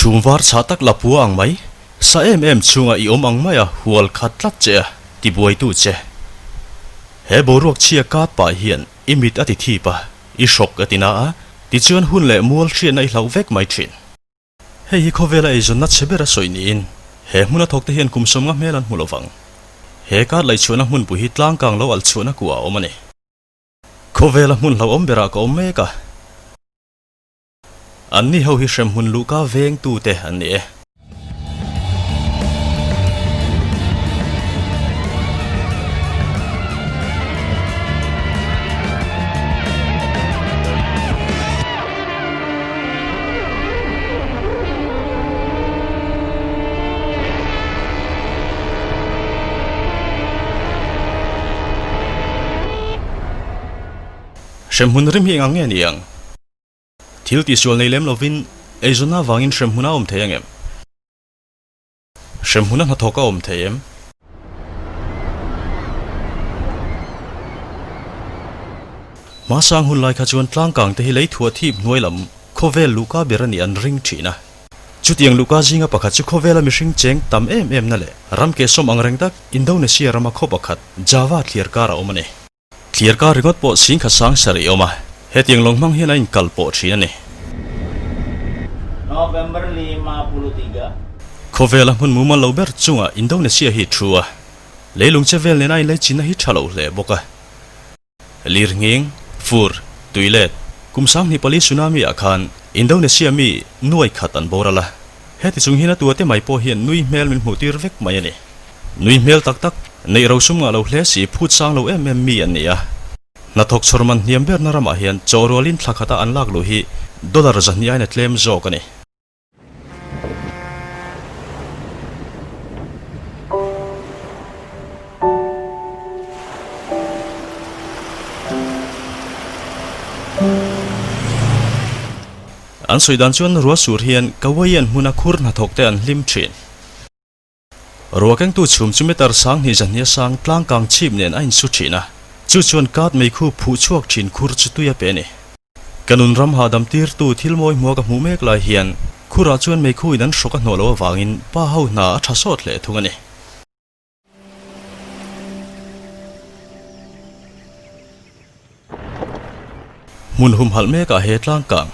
Chhum var chhah tak la pua ang mai, sa em em chhunga i awm ang maia hual khat tlat che a, tibuaitu che. He boruak chhia kat pah hian i mit a ti thip a, i hrawk a ti na a, tichuan hun leh mual hriatna i hlauh vek mai thin. Hei hi khawvela eizawnna chhe ber a sawi niin he hmuna thawkte hian kum sawmnga hmel an hmu lo vang. He kar laihchhuahna hmunpui hi tlangkang lo alh chhuahna kuah a awm a ni. Khawvela hmun hlauhawm berah ka awm mek a. Anni ho hi hremhmun luhka vengtute an ni e. Hremhmun rim hi eng ang nge ni ang? Thil tihsual nei lem lovin eizawnna avangin hremhmun a awm thei ang em? Hremhmun a hnathawk a awm thei em? Hmasang hun lai kha chuan tlangkang te hi lei thuah thip hnuai lam khawvel luhka ber a nih an ring thin a. Chutiang luhka zinga pakhat chu khawvela mihring cheng tam em em na leh ram kehsawm ang reng tak Indonesia rama khaw pakhat Java thliar kar a awm a ni. Thliar kar ringawt pawh singkhat sang sarih a awm a, hetiang lawng hmang hian a inkal pawh thin a ni. November 53. Khawvela hmun mumal lo ber chungah Indonesia hi thu a, leilung che vel nena inleichinna hi tha lo hle bawk a. Lirnghing, fur, tuilet, kum 24 tsunami ah khan Indonesia mi nuai khat an boral a, heti chung hian a tuate mai pawh hian nui hmel min hmuh tir vek mai a ni. Nui hmel tak tak, neih rosum ngah lo hle si phut sang lo em em mi an ni a. Hnathawk chhawr man hniam berna ramah hian chaw rualin thla khata an lak luh hi dollar 200 aiin a tlem zawk a ni. An sawi dan chuan ruah sur hian Kawaii an hmuna khur hnathawk te an hlim thin. Ruakengtu chhum chu meter 2000 zahnia sang tlangkang chhip nen a insu thin a, chu chuan kat meikhu phuh chhuak thin khur chu tui a pe a ni. Ka nun ram hahdam tirtu thil mawi hmua ka hmuh mek lai hian khurah chuan meikhu in an hrawk a hnawh loh avangin pa ho hna a tha sawt hle thung a ni. Hmun humhalh mekah he tlangkang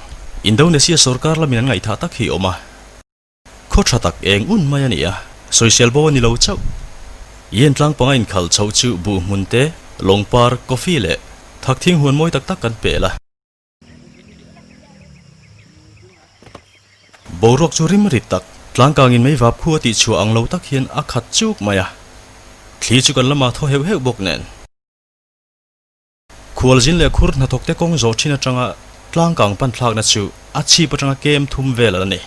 Indonesia sorkar lamin an ngaihthah tak hi a awm a. Khaw tha tak eng un mai a ni a, sawisel bo a ni lo chauh. Ien tlang panga inkhalh chhoh chu buh hmun te, lawng par, coffee leh thak thing huan mawi tak tak kan pel a. Boruak chu rim rit tak, tlangkangin mei vap khu a tih chhuah ang lo tak hian a khat chuk mai a. Thli chu kan lamah thaw heuh heuh bawk nen. Khualzin leh khur hnathawkte kawng zawh thin atanga tlangkang pan thlakna chu a chhip atanga kem thum vel a ni.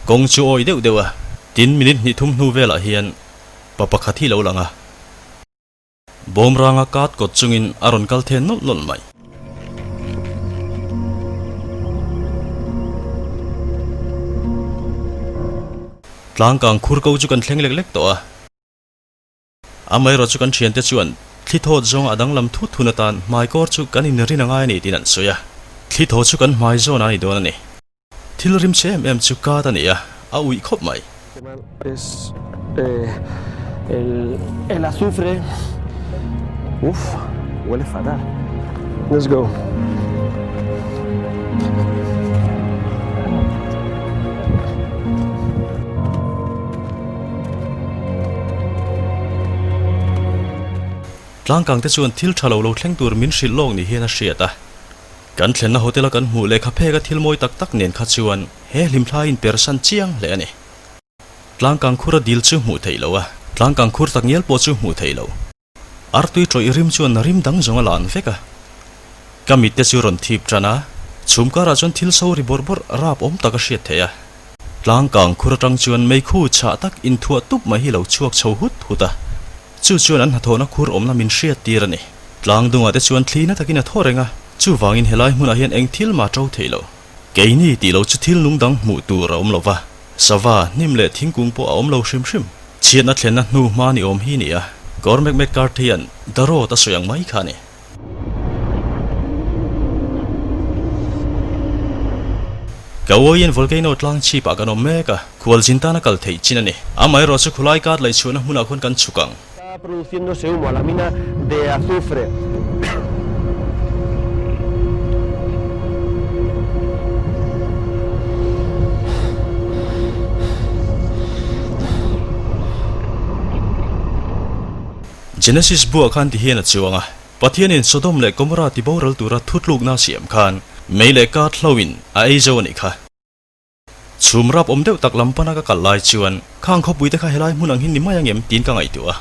Kawng chu awi deuh deuh a, tin minute hnih thum hnu velah hian pa pakhat hi lo lang a. Bawm ranga kat kawt chungin a rawn kal then nawlh nawlh mai. Tlangkang khur ko chu kan thleng lek lek tawh a. Amaherawhchu kan thiante chuan thli thawt zawnga a danglam thut thun atan hmaikawr chu kan inrin a ngai a ni tiin an sawi a. Thli thaw chu kan hmai zawn a ni dawn a ni. Thil rim che em em chu kat a ni a, a uih khawp mai. Es el el azufre Uff, huele fatal. Let's go. Tlangkang te chuan thil tha lo lo thleng tur min hrilh lawk ni hian a hriat a. Kan thlenna hotel a kan hmuh lehkha phek a thil mawi tak tak nen kha chuan he hlimthlai in persan chiang hle a ni. Tlangkang khur a dil chu hmuh theih lo a, tlangkang khur tak ngial pawh chu hmuh theih lo. Artui tawih rim chuan rim dang zawng a lan vek a. Ka mitte chu rawn thip tan a, chhum karah chuan thil so ri bawrh bawrh rap awm tak a hriat theih a. Tlangkang khur atang chuan meikhu chhah tak inthuah tup mai hi lo chhuak chho hut hut a, chu chuan an hnathawhna khur awmna min hriat tir a ni. Tlang dungah te chuan thli na takin a thaw reng a, chuvangin helai hmunah hian eng thil mah to thei lo. Keini tih lo chu thil nung dang hmuh tur a awm lo va, sava, hnim leh thingkung pawh a awm lo hrim hrim. Chhiatna thlenna hnu hma ni awm hi ni a, Cormac McCarthy-a'n The Road a sawi ang mai kha a ni. Kauaian volcano tlang chhip ah kan awm mek a, khualzin tana kal theih chin a ni. Amaherawh chu khulai kat laih chhuahna hmunah khuan kan chhuk ang. Está produciéndose humo a la mina de azufre. Genesis buah khan ti hian a chuang a, Pathianin Sodom leh Gomorrah ti boral tura thutlukna a siam khan mei leh kat hloin a ei zo a nih kha. Chhum rap awm deuh tak lam pana ka kal lai chuan khang khawpui te kha helai hmun ang hi ni mai ang em tiin ka ngaihtuah a.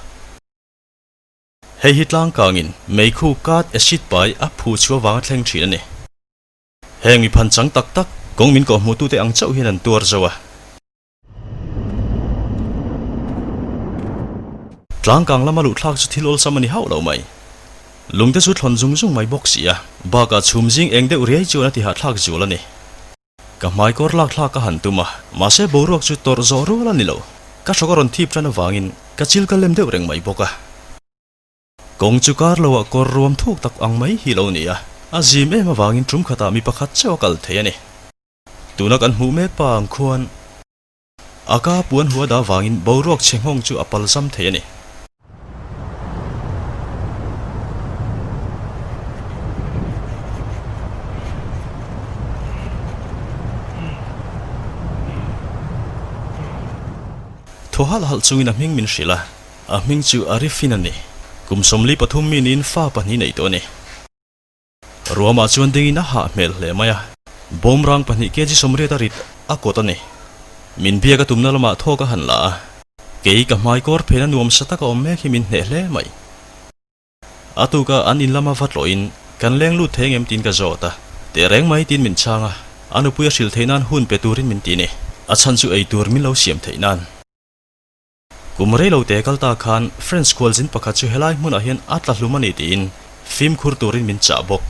Hei hi tlangkangin meikhu kat acid pai a phu chhuah vanga thleng thin a ni. Heng mi phan chang tak tak kawng min kawhhmuhtute ang chauh hian an tuar zo a. Tlangkang lama luhthlak chu thil awlsam a ni hauh lo mai. Lungte chu thlawn zung zung mai bawk si a, bakah chhum zing eng deuh riai chuan a ti hahthlak zual a ni. Ka hmaikawr lakthlak ka han tum a, mahse boruak chu tawrh zawh rual a ni lo. Ka hrawk a rawn thip tan avangin ka chil ka lem deuh reng mai bawk a. Kawng chu kar loah kawr ruam thuk tak ang mai hi lo ni a, a zim em avangin tum khatah mi pakhat chauh a kal thei a ni. Tuna kan hmuh mek pa ang khuan a ka puan hua dah vangin boruak chhe nghawng chu a palzam thei a ni. Thaw halh halh chungin a hming min hrilh a, a hming chu Arifin a ni. Kum 43 mi niin fa pahnih nei tawh a ni. Ruamah chuan dingin a hah hmel hle mai a, bawmrang pahnih kg 80 a rit a kawt a ni. Min biak a tumna lamah thawk a han la a, kei ka hmai kawr phen a nuam sa tak a awm mek hi min hneh hle mai. A tuka an in lama va tlawhin kan leng lut thei engem tiin ka zawt a, tehreng mai tiin min chhang a, a nupui a hrilh theih nan hun pe turin min ti ni, a chhan chu ei tur min lo siam theih nan. Kum rei lo te kal ta khan French khualzin pakhat chu helai hmunah hian a tla hlum a ni tiin fimkhur turin min chah bawk.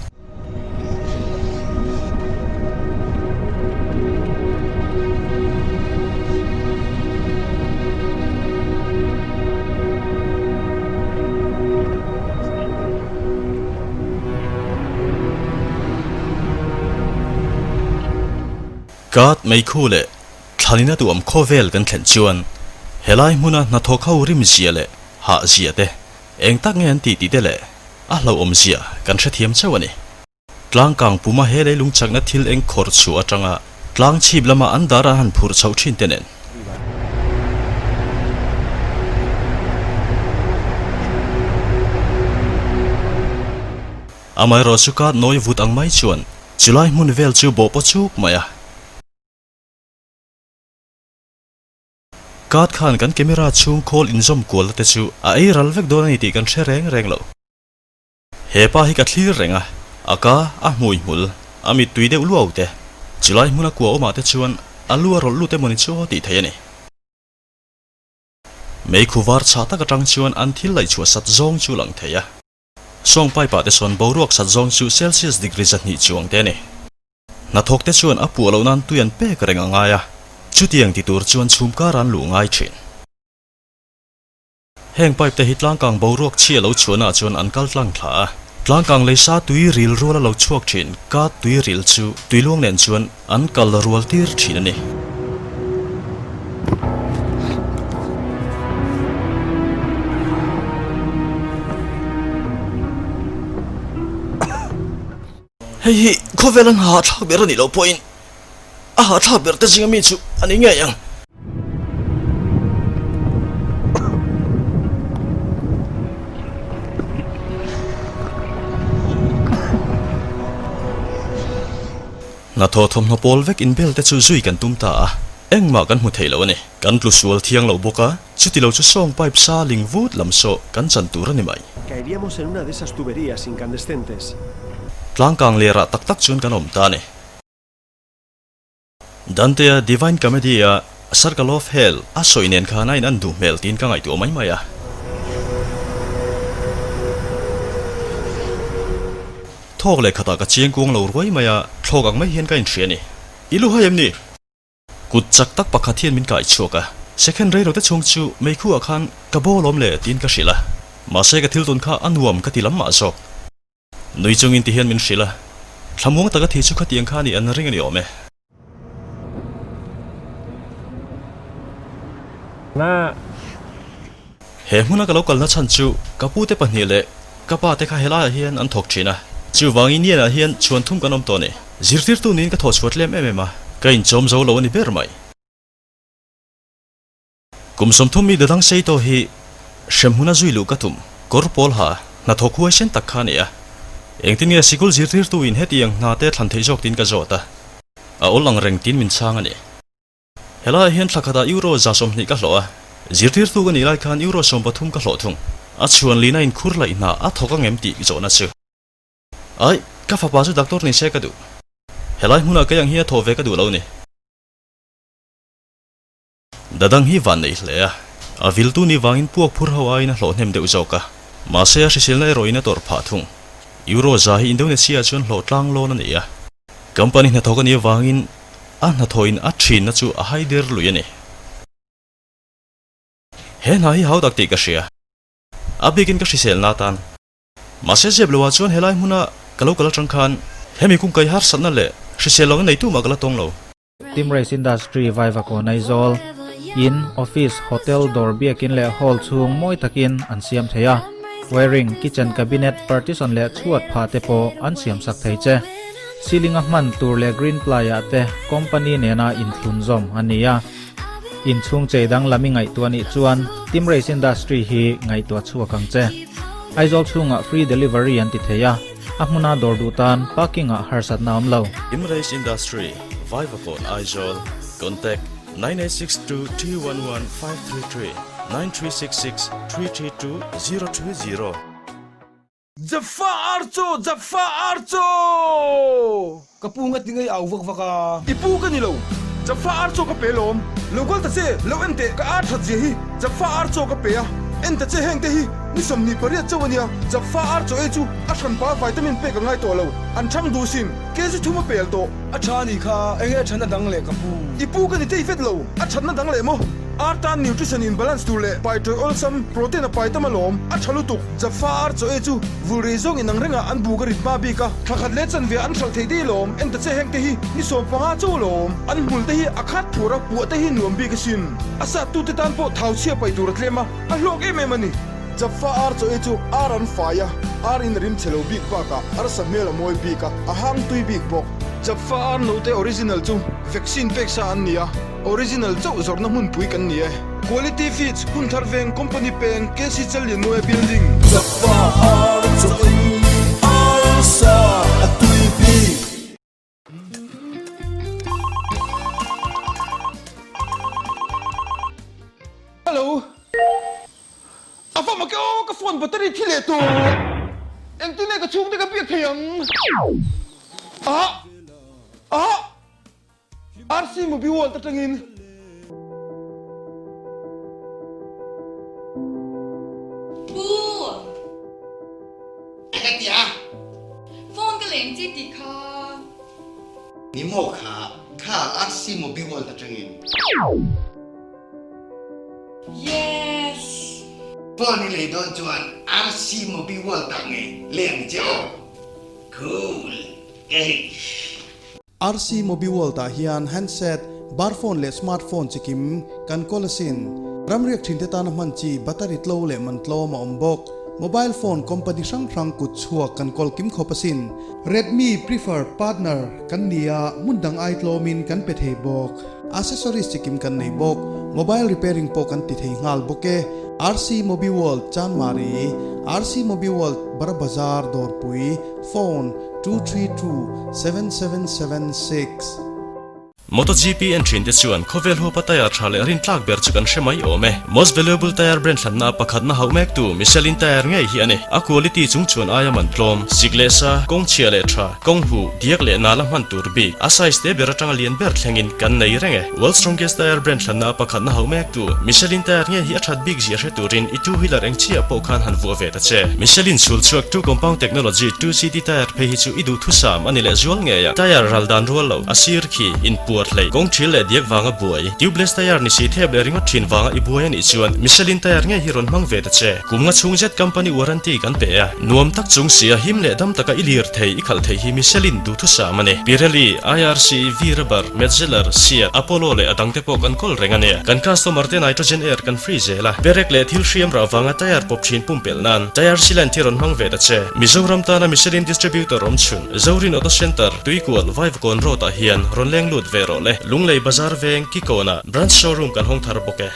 Kat meikhu leh Thlanina tuam khawvel kan thlen chuan helai hmuna hnathawk ho rim zia leh hah zia te, eng tak nge an tih tih te leh a hlauhawm zia kan hrethiam chauh a ni. Tlangkang puma he leilung chakna thil eng khawrh chhuah atanga tlang chhip lama an dar an han phurh chhoh thin te nen. Amaherawhchu ka nawi vut ang mai chuan chulai hmun vel chu bawh paw chuk mai a. Card khan kan camera chhung khawl inzawm kualna te chu a ei ral vek dawn a ni tih kan hre reng reng lo. He pa hi ka thlir reng a, a ka, a hmui hmul, a mittui deuh luau te, chulai hmuna kua awmah te chuan a lu a rawlh lut emawni chu aw tih theih a ni. Meikhu var chhah tak atang chuan an thil laih chhuah sat zawng chu lang thei a. Sawng pipe ah te sawn boruak sat zawng chu Celsius degree 200 chuang te a ni. Hnathawk te chuan a puah loh nan tui an pek reng a ngai a, chutiang ti tur chuan chhum kar an luh ngai thin. Heng pipe te hi tlangkang boruak chhia lo chhuahna ah chuan an kal tlang thla a, tlangkang leisa tui ril rual a lo chhuak thin ka tui ril chu tui luang nen chuan an kal rual tir thin a ni. Hei hi khawvel an hahthlak ber a nih loh pawhin a hahthlak ber te zinga mi chu a ni ngei ang. Hnathawh thawmhnaw pawl vek inbel te chu zui kan tum ta a, engmah kan hmu thei lo a ni. Kan tlu sual thiang lo bawk a, chuti lo chu sawng pipe sa ling vut lam saw kan chan tur a ni mai. Caeríamos en una de esas tuberías incandescentes. Tlangkang leh rah tak tak chuan kan awm ta a ni. Dante-a Divine Comedy-a Circle of Hell a sawi nen khan a in an duh hmel tiin ka ngaihtuah mai mai a. Thawk leh khatah ka chiang kuang lo ruai mai a, thlawk ang mai hian ka inhria a ni. I lu hai em ni? Kut chak tak pakhat hian min kai chhuak a, second rei lote chhung chu meikhu ah khan ka bawl awm le tiin ka hrilh a, mahse ka thil tawn kha a nuam ka ti lam mah zawk. Nui chungin ti hian min hrilh a, thlamuang taka thi chu khatiang kha a nih an ring a ni awm e. Na. He hmuna ka lo kalna chhan chu ka pute pahnih leh ka pa te kha helaiah hian an thawk thin a, chuvangin Nianah hian chhuan thum kan awm tawh a ni. Zirtirtu niin ka thawhchhuah tlem em em a, ka inchawm zo lo a ni ber mai. Kum 30 mi dadang sei tawh hi hremhmuna zui luh ka tum, kawr pawl ha, hnathawk huaisen tak kha a ni a. Engtin nge sikul zirtirtuin hetiang hna te thlan theih zawk tiin ka zawt a, a awl ang reng tiin min chhang a ni. Helaiah hian thla khatah euro 120 ka hlawh a, zirtirtu ka nih lai khan euro 13 ka hlawh thung. A chhuan lina inkhur laih hna a thawk ang em tih zawhna chu. Ai, ka fapa chu doctor ni se ka duh. Helai hmunah kei ang hi a thawh ve ka duh lo ni. Dadang hi van nei hle a, a viltu ni vangin puak phur ho aiin a hlawh hnem deuh zawk a, mahse a hriselna erawhin a tawrh phah thung. Euro 100 hi Indonesia chuan hlawh tlang lawn a ni a. Company hnathawk a nih avangin a hnathawhin a thinna chu a hai der lui a ni. He hna hi hau tak tih ka hria. A bikin ka hriselna atan. Mahse zep loah chuan helai hmuna ka lo kal atang khan hemi kung kai harsatna leh hrisel lohna nei tumah ka la tawng lo. Team Race Industry Vaivakawn Aizawl, In, Office, Hotel, Dawr biakin leh Hall chhung mawi takin an siam thei a. Wiring, Kitchen Cabinet, Partition leh chhuat phah te pawh an siam sak thei che. Ceiling a hman tur leh green ply ah te company nena inthlun zawm a ni a. Inchhung chei danglam i ngaihtuah nih chuan Team Race Industry hi ngaihtuah chhuak ang che. Aizawl chhungah free delivery an ti thei a, a hmuna dawr duh tan parking ah harsatna a awm lo. Team Race Industry, Vaivakawn, Aizawl, Contact, 9862 211 533, 9366 332 020. Jaffa Archo! Jaffa Archo! Ka pu nga ti ngei au vak vak a. I pu ka ni lo. Jaffa Archo ka pe lawm. Lo kal ta che, lo en teh, ka ar that zia hi. Jaffa Archo ka pe a, en ta che heng te hi ni 28 chauh a nia. Jaffa Archo ei chu a hranpa vitamin pek a ngai tawh lo. An chhang duh sin, kg thum a pel tawh. A tha a nih kha, enge a thatna dang leh ka pu? I pu ka ni tei vet lo, a thatna dang leh maw? Ar tan nutrition in balance tur leh pai tawih awlsam, protein a pai tam alawm, a tha lutuk. Jaffa ar chaw ei chu vul rei zawng inang rengah an buk a rit hma bik a, thla khat leh chanve an hralh theih daih alawm, en ta che heng te hi ni 15 chauh alawm, an hmul te hi a khat phur a, puah te hi nuam bik asin. A sat tu te tan pawh thau chhia paih tur a tlem a, a hlawk em em a ni. Jaffa ar chaw ei chu ar an fai a, ar in a rim chhe lo bik bakah arsa hmel a mawi bik a, a hang tui bik bawk. Jaffa ar note original chu vaccine pek sa an ni a. Original chauh zawrhna hmunpui kan ni e. Quality Feeds, Hunthar Veng, Company Peng, KC Challianmawia Building. Jaffa ar chaw ei arsa a tui bik. Hello. A va mak e aw, ka phone battery thi leh tawh. Engtin nge ka chhungte ka biak thei ang? Ah! Ah! RC Mobi World atangin. Pu! Ka ti a. Phone ka leng chi tih kha. Ni maw kha, kha RC Mobi World atangin. Yes! Phone i lei dawn chuan RC Mobi World ah nge leng che aw. Cool! Eish! RC Mobiworld ah hian handset, bar phone leh smart phone chi kim kan kawl asin. Ramriak thinte tana hman chi battery tlo leh man tlawm a awm bawk. Mobile phone company hrang hrang kut chhuak kan kawl kim khawp asin. Redmi prefer partner kan ni a, hmun dang ai tlawmin kan pe thei bawk. Accessories chi kim kan nei bawk. Mobile repairing pawh kan ti thei nghal bawk e. RC Mobiworld Chanmari, RC Mobiworld Bara Bazar Dawrpui, Phone, 2327776. MotoGP en thin te chuan khawvel huapa tyre tha leh rintlak ber chu kan hre mai awm e. Most valuable tyre brand hlanna pakhatna hauh mek tu Michelin tyre ngei hi a ni. A quality chung chuan aia man tlawm, sik leh sa, kawng chhia leh tha, kawng huh, diak leh nala hman tur bik, a size te ber atanga lian ber thlengin kan nei reng e. World strongest tyre brand hlanna pakhatna hauh mek tu Michelin tyre ngei hi a that bik zia hre turin i two wheeler eng chiah pawh khan han vuah ve ta che. Michelin chhul chhuak two compound technology 2CT tyre phei hi chu i duhthusam a ni leh zual ngei a. Tyre ral dan rual lo, a sir khi, inpuar. muat hleih, kawng thil leh diak vanga buai, tubeless tyre ni si thep leh ringawt thin vanga i buai a nih chuan Michelin tyre ngei hi rawn hmang ve ta che. Kum nga chhung zet company warranty kan pe a, nuam tak chung sia him leh dam taka i lir thei, i khalh thei hi Michelin duhthusam a ni. Pirelli, IRC, V-Rubber, Metzeler, Seat, Apollo leh a dangte pawh kan kawl reng a nia. Kan customer te nitrogen air kan free zel a, perek leh thil hriam rah vanga tyre pawp thin pumpelh nan tyre sealant hi rawn hmang ve ta che. Mizoram tana Michelin distributor awm chhun, Zorin Auto Centre, Tuikual, Vaivakawn Road ah hian rawn leng lut ve rawh le. Lunglei Bazar veng, Kikawnah branch showroom kan hawng thar bawk e.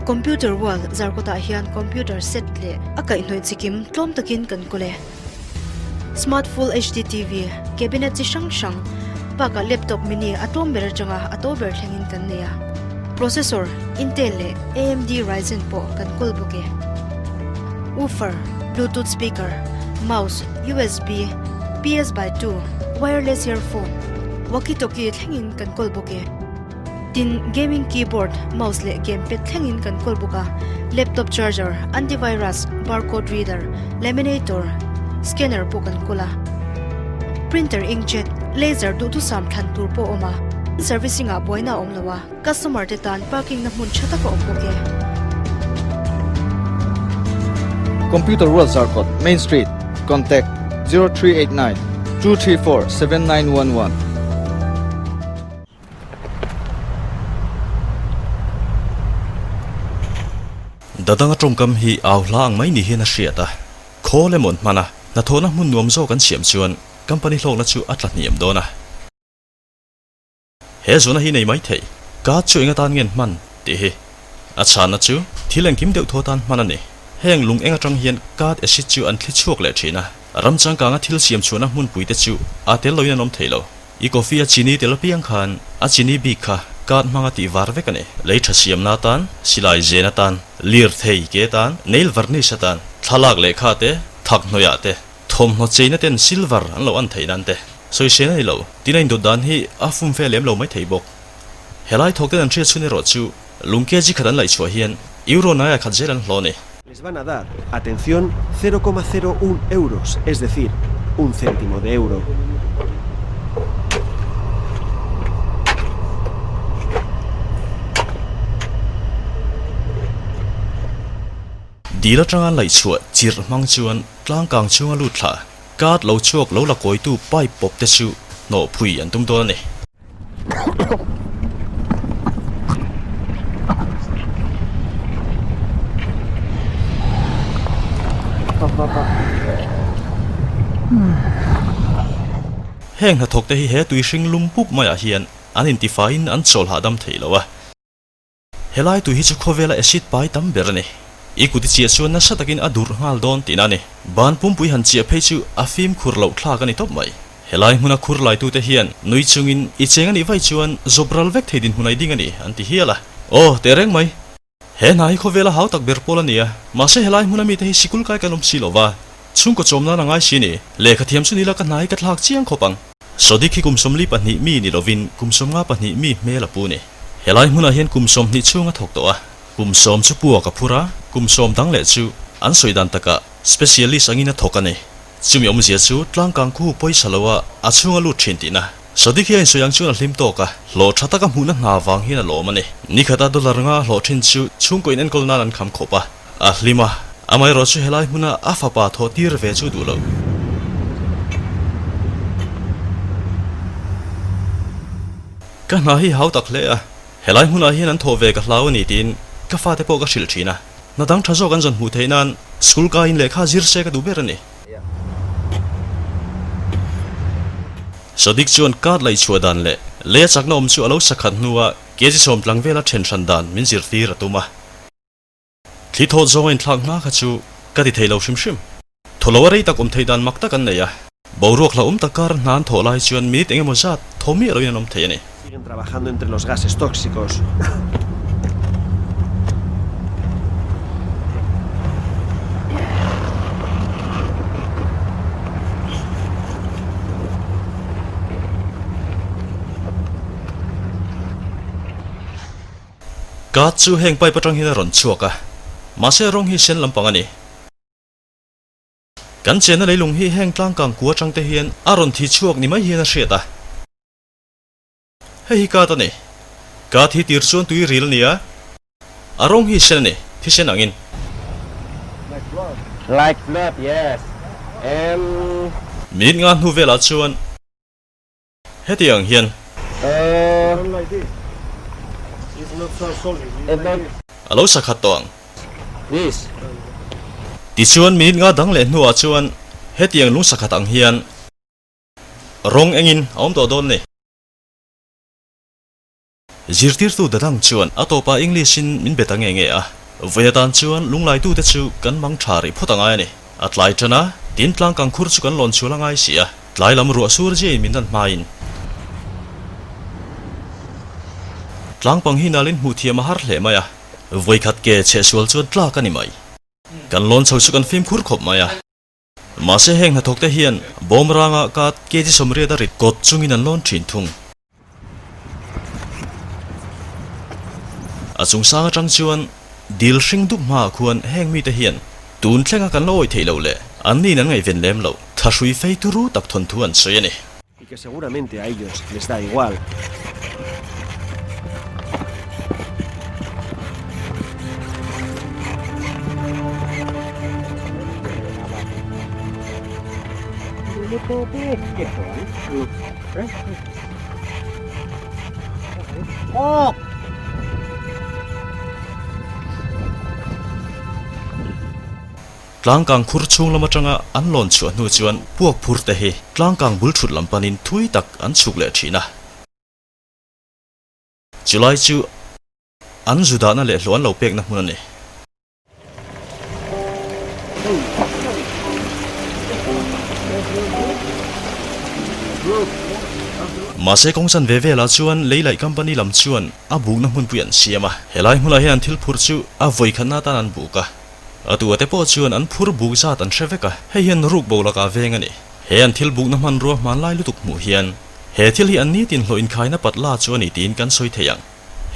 Computer wall zarkawtah hian computer set leh a kaihhnawih chikim tlawm takin kan kawl e. Smart Full HD TV, cabinet chi hrang hrang bakah laptop mini a tlawm ber atanga a to ber thlengin kan nei a. Processor Intel leh AMD Ryzen pawh kan kawl bawk e. Woofer, Bluetooth speaker, mouse, USB, PS by 2, wireless earphone, walkie-talkie thlengin kan kawl bawk e. Tin, gaming keyboard, mouse leh gamepad thlengin kan kawl bawk a. Laptop charger, antivirus, barcode reader, laminator, scanner pawh kan kawl a. Printer inkjet, laser duhthusam thlan tur pawh a awm a. Servicing ah buaina a awm lo a, customer te tan parking na hmun tha tak a awm bawk e. Computer World Zarkawt, Main Street, Contact, 0389 234 7911. Dadanga tawngkam hi au hla ang mai ni hian a hriat a, khawl emaw an hman a, hnathawhna hmun nuam zawk an siam chuan company hlawkna chu a tla hniam dawn a. He zawhna hi nei mai thei, card chu eng atan nge an hman tih hi a chhanna chu thil engkim deuh thaw tan hman a ni. Heng lung eng atang hian card acid chu an thli chhuak leh thin a, ram changkanga thil siam chhuahna hmunpui te chu a tel loin an awm thei lo. I coffee a chini tel apiang khan a chini bik kha card hmanga tih var vek a ni. Lei tha siamna atan, silai zen atan, lirthei ke atan, nail varnish atan, thlalak lehkha te, thak hnawihah te, Thawmhnaw cheina ten silver an lo an theih nan te sawisel a ni lo. Tin a indawt dan hi a fum fe lem lo mai thei bawk. Helai thawk ten an hriat chhun erawh chu lung kg khat an laih chhuah hian euro naia khat zel an hlawh a ni. Les van a dar, atención, 0,01 euros, es decir, un céntimo de euro. Dil atanga laih chhuah chirh hmang chuan Tlang kang chhunga lut thla, card lo chhuak lo la kawitu pipe pawp te chu hnawh phui an tum dawn a ni. Heng hnathawk te hi he tui hring lum pup maiah hian an intifaiin an chawl hahdam thei lo a. Helai tui hi chu khawvela acid pai tam ber a ni. I kut i chiah chuan nasa takin a durh nghal dawn tihna a ni. Ban pumpui han chiah phei chu a fimkhur loh thlak a ni tawp mai. Helai hmuna khur laitute hian nui chungin i cheng a nih vaih chuan zawp ral vek thei dinhmun ai ding a ni an ti hial a. Aw, teh reng mai. He hna hi khawvela hau tak ber pawl a ni a, mahse helai hmuna mite hi sikul kai kan awm si lo va, chhungkaw chawm nan a ngai si ni. Lehkha thiam chu ni la ka hna hi ka thlak chiang khawp ang. Sawdik hi kum 42 mi ni lovin kum 52 mi hmel a pu ni. Helai hmunah hian kum 20 chhung a thawk tawh a, kum sawm chu puak a phur a, kum sawm dang leh chu an sawi dan takah specialist angin a thawk a ni. Chumi awmzia chu tlangkang khu pawisa lo a, a chhung a lut thin tihna. Sawdik hi a insawi ang chuan a hlim tawk a, hlawh tha taka hmuhna hna vang hian a lawm a ni. Nikhata dollar nga hlawh thin chu chhungkaw in enkawl nan an kham khawp a. A hlim a, amaherawh chu helai hmuna a fapa thawh tir ve chu duh lo. Ka hna hi hau tak hle a, helai hmunah hian an thawh ve ka hlau a ni tiin ka fate pawh ka hrilh thin a, hna dang tha zawk an zawn hmuh theih nan school kaiin lehkha zir se ka duh ber a ni. Sadik chuan card laih chhuah dan leh lei a chakna awm chu a lo sakhat hnua kg sawmtlang vela then hran dan min zirtir a tum a. Thli thawt zawnga inthlak hma kha chu ka ti thei lo hrim hrim. Thaw lo a rei tak awm theih dan mak tak an nei a. Boruak hlauhawm tak kar hna an thawh lai chuan minute eng emaw zat thaw miah loin an awm thei a ni. Siguen trabajando entre los gases tóxicos. Card chu heng pipe atang hian a rawn chhuak a, mahse rawng hi sen lampang a ni. Kan chenna leilung hi heng tlangkang kua atang te hian a rawn thi chhuak ni mai hian a hriat a. Hei hi kat a ni. Kat hi tir chuan tui ril a ni a. A rawng hi sen a ni, thisen angin. Like blood. Like blood, yes. And. Minute nga hnu velah chuan heti ang hian. Uh. A lo sakhat tawh ang. This. Tichuan minute nga dang leh hnuah chuan hetiang lung sakhat ang hian rawng engin a awm tawh dawn a ni. Zirtirtu dadang chuan a tawpah English-in min be ta nge nge a, vawi atan chuan lunglaitute chu kan mang tha rih phawt a ngai a ni. A tlai tan a, tin tlang kang khur chu kan lawn chhual a ngai si a, tlai lam ruah sur ziain min dan hmain. Tlang pang hi nalin hmuh thiam a har hle mai a, vawi khat ke chhehsual chuan tlak a ni mai. Kan lawn chho chu kan fimkhur khawp mai a. Mahse heng hnathawk te hian bawm ranga kat kg 80 a rit kawt chungin an lawn thin thung. A chungsang atang chuan dil hring dup hmaah khuan heng mite hian tun thlenga kan la awih theih loh leh an niin an ngaihven lem loh thahrui fei turu tak thawnthu an sawi a ni. Y que seguramente a ellos les da igual. Tlangkang khur chhung lam atanga an lawn chhuah hnu chuan puak phur te hi tlangkang bul thut lam panin thui tak an chhuk leh thin a. Chulai chu an zu dahna leh hlawh an lo pekna hmun a ni. Mahse kawng chan ve velah chuan lei laih company lam chuan a bukna hmunpui an siam a. Helai hmunah hian an thil phurh chu a vawikhatna atan an buk a. A tu ate pawh chuan an phur buk zat an hre vek a, hei hian ruk bo lakah veng a ni. He an thil bukna hmanrua hmanlai lutuk hmuh hian he thil hi an nitin hlawh inkhaina pat la chu a ni tiin kan sawi thei ang.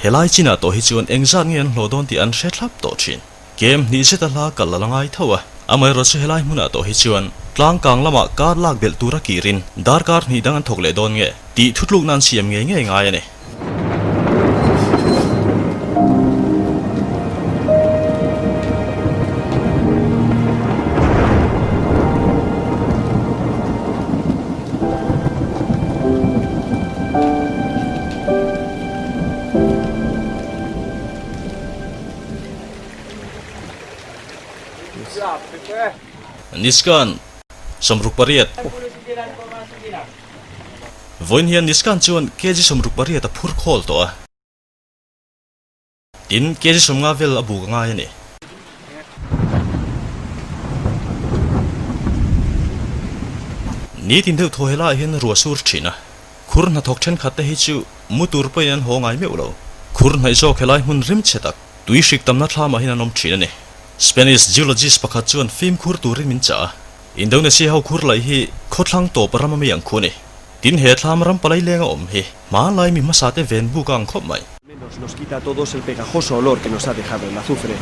Helai chinah tawh hi chuan engzat nge an hlawh dawn tih an hre thlap tawh thin. Kem hnih zeta hla kal a la ngai tho a, amaherawhchu helai hmunah tawh hi chuan tlangkang lamah kar lak belh tura kirin darkar hnih dang an thawk leh dawn nge tih thutlukna an siam ngei ngei ngai a ni. Niskan, 68. Vawiin hian Niskan chuan kg 68 a phur khawl tawh a. Tin, kg 50 vel a buk a ngai a ni. Nitin deuh thaw helaiah hian ruah sur thin a. Khur hnathawk thenkhat te hi chu mu tur pawhin an haw ngai meuh lo. Khur hnaih zawk helai hmun rim chhe tak, tui hrik tamna thlamah hian an awm thin a ni. Spanish geologist pakhat chuan fimkhur turin min chah a. Indonesia ho khur laih hi khawthlang tawp ram a mi ang khu a ni. Tin he thlam ram palai lenga awm hi hmanlai mi hmasa te ven buk a ang khawp mai. Menos nos quita a todos el pegajoso olor que nos ha dejado el azufre.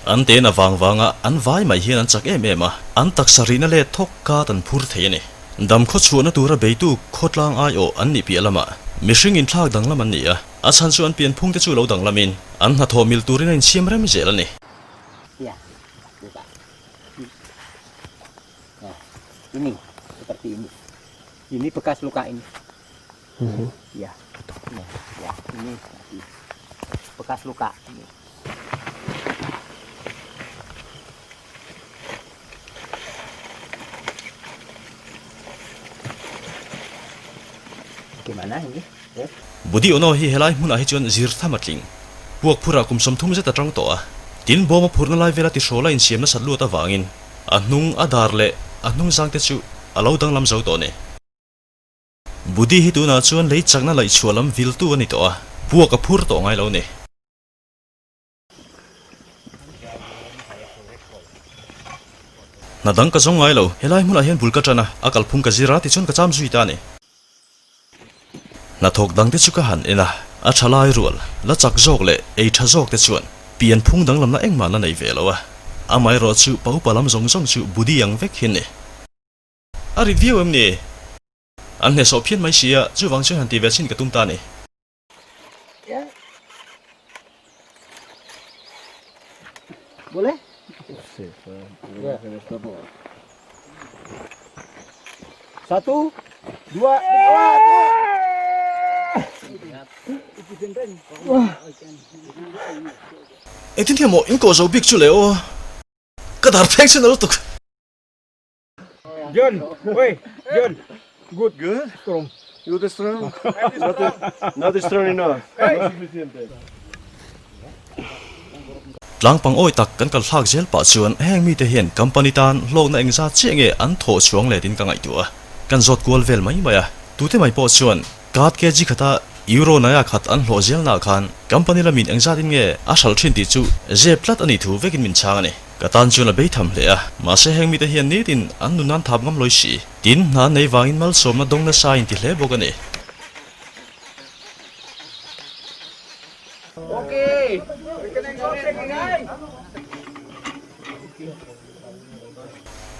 An ten a vang vanga an vai mai hian an chak em em a, an taksa rihna leh thawk kat an phur thei a ni. Dam khaw chhuahna tura beitu khawtlang aiawh an nih piah lamah mihring inthlak danglam an ni a, a chhan chu an pianphung te chu lo danglamin an hnathawh mil turin a insiam rem zel a ni. Budi Ono hi helai hmunah hi chuan zir tham a tling. Puak phurah kum 30 zet a tang tawh a. Tin, bawm a phurhna lai vela tihrawl a insiam nasat luat avangin a hnung a dar leh a hnung zangte chu a lo danglam zo tawh a ni. Budi hi tunah chuan lei chakna laih chhuah lam viltu a ni tawh a, puak a phur tawh ngai lo a ni. Hna dang ka zawng ngai lo, helai hmunah hian bul ka tan a, a kalphung ka zir a tichuan ka cham zui ta a ni. Hnathawk dangte chu ka han en a, a tha lai rual, la chak zawk leh ei tha zawk te chuan pian phung danglamna engmah la nei ve lo a, amaherawh chu pa upa lam zawng zawng chu budi ang vek hi a ni. A rit viau em ni? An hnehsawh phian mai si a, chuvang chuan han ti ve chin ka tum ta a ni. Boleh? Satu, dua, tiga. Engtin hian maw in kawh zo bik chu le aw? Ka dar pheng chu na lutuk. John, oi, John. Good. Good. Strong. Good strong. Not, not strong enough. Not suficiente. Tlang pangawi tak kan kal thlak zel pah chuan heng mite hian company tan hlawkna engzat chiah nge an thawh chhuang let in ka ngaihtuah a, kan zawt kual vel mai mai a. Tute mai pawh chuan card kg khata euro naya khat an hlawh zel naah khan company lamin engzat in nge a hralh thin tih chu zep tlat a nih thu vekin min chhang a ni. Ka tan chuan a bei tham hle a, mahse heng mite hian nitin an nun nan thap ngam lawi si. Tin, hna an nei vangin malsawmna dawng nasa a inti hle bawk a ni.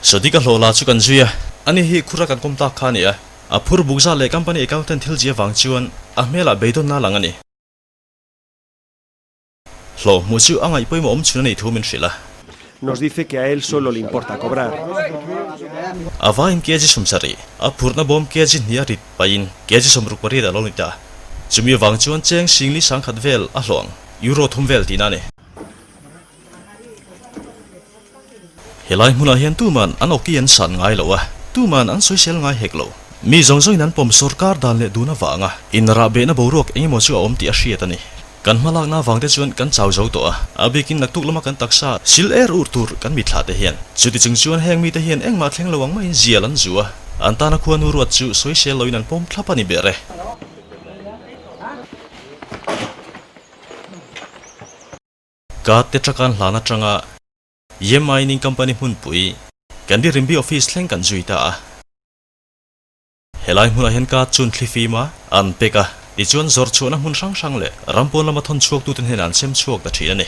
Sadiq a hlawh la chu kan zui a, ani hi khura kan kawm tak kha a ni a, a phur buk zat leh company accountant thil zia vang chuan a hmelah beidawnna a lang a ni. Hlawh hmuh chu a ngaih pawimawh awm chhun a nih thu min hrilh a. Nos dice que a él solo le importa cobrar. A vaiin kg 70, a phurhna bawm kg hnih a rit pahin kg 68 a lo ni ta. Chumi avang chuan cheng singli sangkhat vel a hlawh ang, euro thum vel tihna a ni. Helai hmunah hian tuman an awki an san ngai lo a, tuman an sawisel ngai hek lo. Mi zawng zawngin an pawm sawrkar dan leh dun avanga inrahbehna boruak engemaw chu a awm tih a hriat a ni. Kan hmalakna avang te chuan kan chau zo tawh a, a bikin naktuk lama kan taksa sil er ur tur kan mitthla te hian. Chuti chung chuan heng mite hian engmah thleng lo ang maiin zial an zu a, an tana khuanu ruat chu sawisel loin an pawm thlap a ni ber e. Ka te taka'n hlan atanga Ye Mining Company hmunpui Kandi Rimbi Office thleng kan zui ta a. Helai hmunah hian ka chun thli fim a, an pek a, tichuan zawrh chhuahna hmun hrang hrang leh ram pawn lama thawn chhuaktute hnenah an sem chhuak ta thin a ni.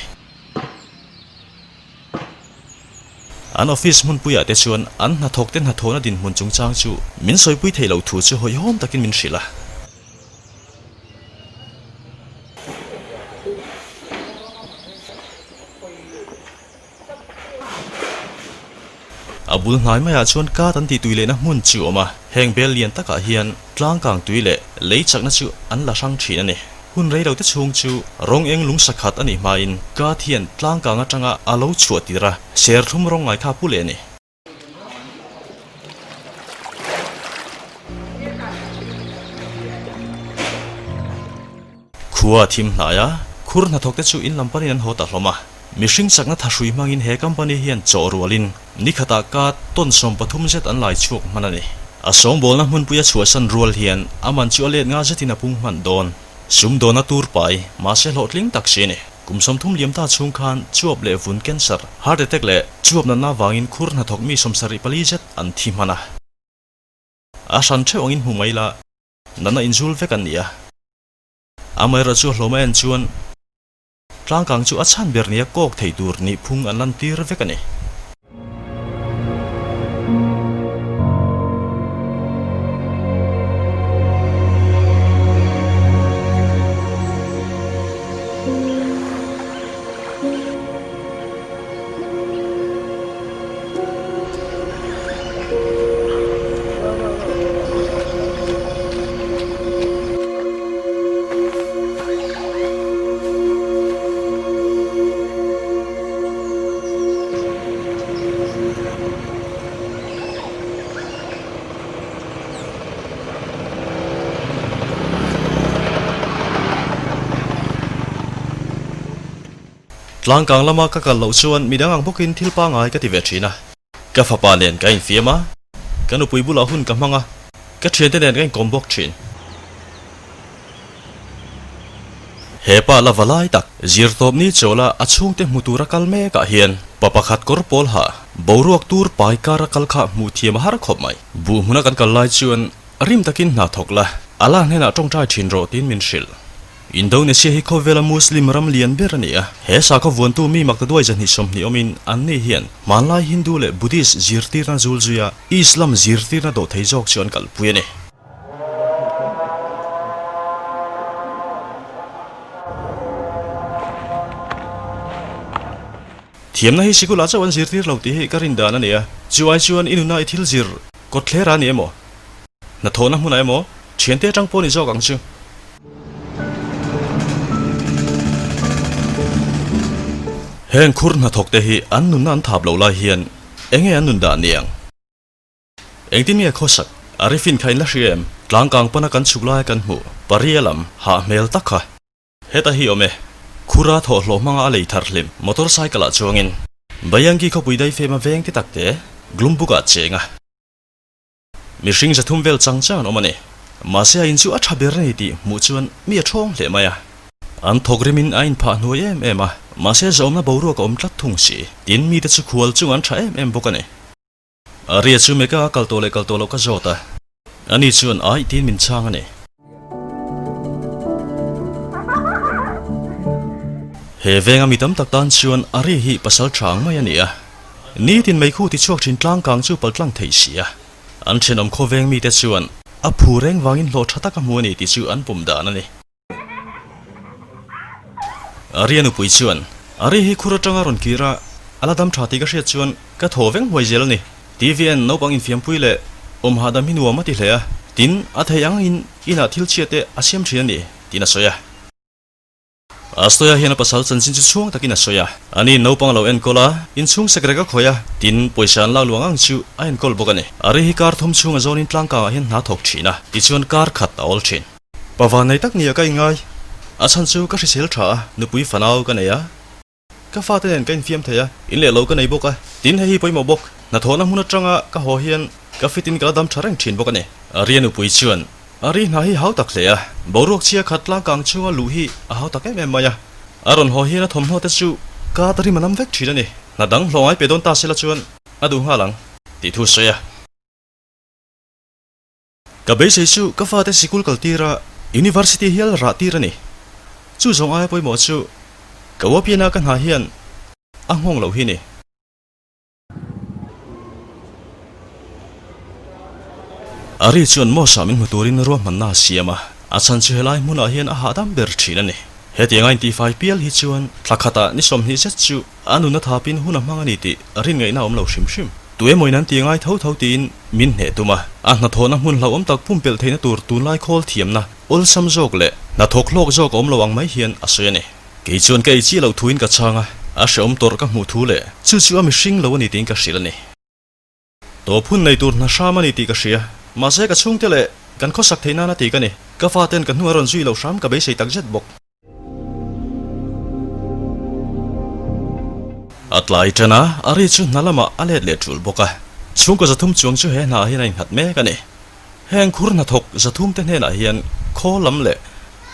An office hmunpuiah te chuan an hnathawkte hnathawhna dinhmun chungchang chu min sawipui theih loh thu chu hawihhawm takin min hrilh a. A bul hnai maiah chuan kat an tih tui lehna hmun chu a awm a, heng bel lian takah hian tlang kang tui leh lei chakna chu an la hrang thin a ni. Hun rei lote chhung chu rawng eng lung sakhat a nih hmain kat hian tlang kang atanga a lo chhuah tir a, serthlum rawng ngai kha a pu leh a ni. Khua a thim hnai a, khur hnathawk te chu in lam panin an haw ta hlawm a. Mihring chakna thahrui hmangin he company hian chaw rualin ni khatah ka tawn 13 zet an lai chhuak hman a ni. A sawngbawlna hmunpui a chhuahsan rual hian a man chu a let nga zetin a pung hman dawn. Sumdawna tur pai, mahse hlawhtling tak si a ni. Kum 30 liam ta chhung khan chuap leh vun cancer, heart attack leh chuap natna avangin khur hnathawk mi 74 zet an thi hman a. A hran theuh angin hmu mai la, natna inzul vek an ni a. Amaherawhchu chu a hlawm a en chuan tlangkang chu a chhan ber nia kawk thei tur nihphung an lantir vek a ni. Tlangkang lama ka kal loh chuan midang ang bawkin thil pangngai ka ti ve thin a. Ka fapa nen ka infiam a, ka nupui bulah hun ka hmang a, ka thiante nen ka inkawm bawk thin. He pa la va lai tak, zirtawp ni chawla a chhungte hmu tura kal mekah hian pa pakhat kawr pawl ha. Boruak tur pai kara kal kha hmuh thiam a har khawp mai. Buh hmuna kan kal lai chuan rim takin hna thawk la, Allah hnenah tawngtai thin rawh tiin min hrilh. Indonesia hi khawvela Muslim ram lian ber a ni a, he sakhaw vuantu mi maktaduai 220 awmin anni hian hmanlai Hindu leh Buddhist zirtirna zul zuia Islam zirtirna dawh thei zawk chu an kalpui a ni. Thiamna hi sikul ah chauh an zirtir lo tih hi ka rin dan a ni a, chu ai chuan i nuna i thil zir kawtthler a ni emaw, hnathawhna hmunah emaw thiante atang pawh ni zawk ang chu. Heng khur hnathawk te hi an nunna an thap loh lai hian enge an nun dah niang? Engtin nge khawsak a rifin kha in la hria em? Tlangkang pana kan chhuk laia kan hmuh paria lam hah hmel tak kha. Heta hi awm e. Khura thawhhlawh hmanga a lei thar hlim motor cycle ah chuangin Bayangi khawpui daifem a veng te tak te Glumbuk ah cheng a. Mihring 300 vel chang chang an awm a ni. Mahse a in chu a tha ber a ni tih hmuh chuan mi a thawng hle mai a. An thawk rimin a inphah hnuai em em a, mahse zawmna boruak a awm tlat thung si. Tin, mite chu khual chung an tha em em bawk a ni. Aria chu Mecca a kal tawh leh kal tawh loh ka zawt a, ani chuan aih tiin min chhang a ni. He venga mi tam tak tan chuan Ari hi pasal tha ang mai a ni a, nitin meikhu ti chhuak thin tlang kang chu paltlang thei si a. An thenawm khawveng mite chuan a phu reng vangin hlawh tha tak a hmu a ni tih chu an pum dan a ni. Aria nupui chuan, Ari hi khur atanga rawn kir a, a la dam tha tih ka hriat chuan ka thaw veng huai zel a ni. TVN naupang infiampui leh awm hahdam hi nuam a ti hle a, tin, a theih angin inah thil chhia te a siam thin a ni, tiin a sawi a. Astoya hian a pasal chanchin chu chhuang takin a sawi a, ani naupang a lo enkawl a, inchhung sekrek a khawih a, tin, pawisa an lak luang ang chu a enkawl bawk a ni. Ari hi kar thum chhung a zawnin tlangkangah hian hna thawk thin a, tichuan kar khat a awl thin. Pava nei tak nia ka inngai. A chhan chu ka hrisel tha a, nupui fanau ka nei a, ka fate nen ka infiam thei a, in leh lo ka nei bawk a, tin hei hi pawimawh bawk, hnathawhna hmun atanga ka haw hian ka fit in ka la dam tha reng thin bawk a ni. Aria nupui chuan Ari hna hi hau tak hle a, boruak chhia khat tlangkang chhunga luh hi a hau tak em em mai a, a rawn haw hian a thawmhnaw te chu ka ta rim a nam vek thin a ni. Hna dang hlawh ngai pe dawn ta sela chuan a duh nghal ang tih thu a sawi a. Ka beisei chu ka fate sikul kal tir a, University hial rah tir a ni. Chu zawng aia pawimawh chu ka uapiana ka hna hian a nghawng loh hi ni. Ari chuan Mosah min hmu turin ruahmanna a siam a, a chhan chu helai hmunah hian a hahdam ber thin a ni. Hetianga intifai pial hi chuan thla khatah ni 20 zet chu a nuna thapin hun a hmang a ni tih rin ngaihna a awm lo hrim hrim. Tu emawin an ti ngai tho tho tiin min hneh tum a, a hnathawhna hmun hlauhawm tak pumpelh theihna tur tunlai khawl thiamna awlsam zawk leh hnathawk hlawk zawk a awm lo ang mai hian a sawi a ni. Kei chuan ka ei chiah loh thuin ka chhang a, a hrehawm tawrh ka hmuh thu leh chu chu a mihring lo a ni tiin ka hrilh a ni. Tawp hun nei tur hna hram a ni tih ka hria, mahse ka chhungte leh kan khawsak theih nana ti ka ni. Ka faten ka hnu a rawn zui loh hram ka beisei tak zet bawk. A tlai tan a, a ri chu hna lamah a let leh tul bawk a. Chhungkaw 300 chuang chu he hnaah hian a innghat mek a ni. Heng khur hnathawk 300 te hnenah hian khawl lam leh